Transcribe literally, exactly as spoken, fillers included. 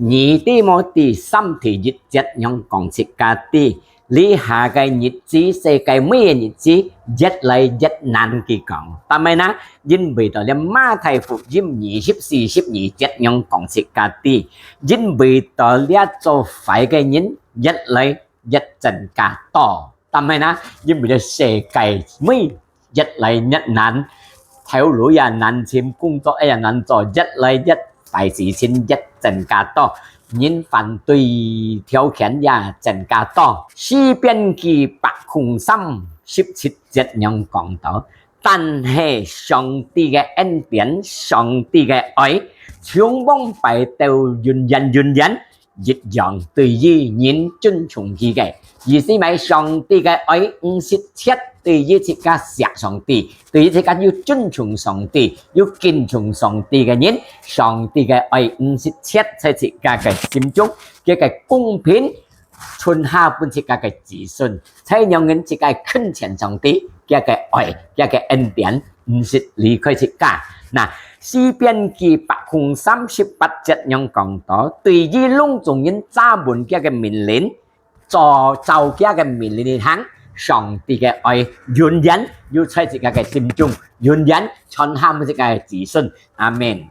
二提摩太三第一節仰講自家知，這下个日子，世界尾个日子，越來越難，佢講。但係呢，因為到這馬太福音二十四十二節仰講自家知，因為到這做壞个人越來越增加多。但係呢，因為這世界尾越來越難，頭路也難尋，工作也難做，越來越壞事情越增加多，人犯罪條件也增加多。詩篇一百空三十七節仰講到，但係上帝个恩典，上帝个愛，從往擺到永遠永遠，一樣對於人尊重佢个。意思係上帝个愛毋失絕，對於自家惜上帝，對於自家有尊重上帝、有敬重上帝个人，上帝个愛毋失絕在自家个心中，佢个公平 存下分自家个子孫，在仰人自家近前上帝，佢个愛，佢个恩典，毋識離開自家。那，詩篇一百空三十八節仰講到，對於攏總人查問佢个命令，照，照佢个命令去行，上帝个愛永遠有在自家个心中，永遠存下分自家个子孫。阿們。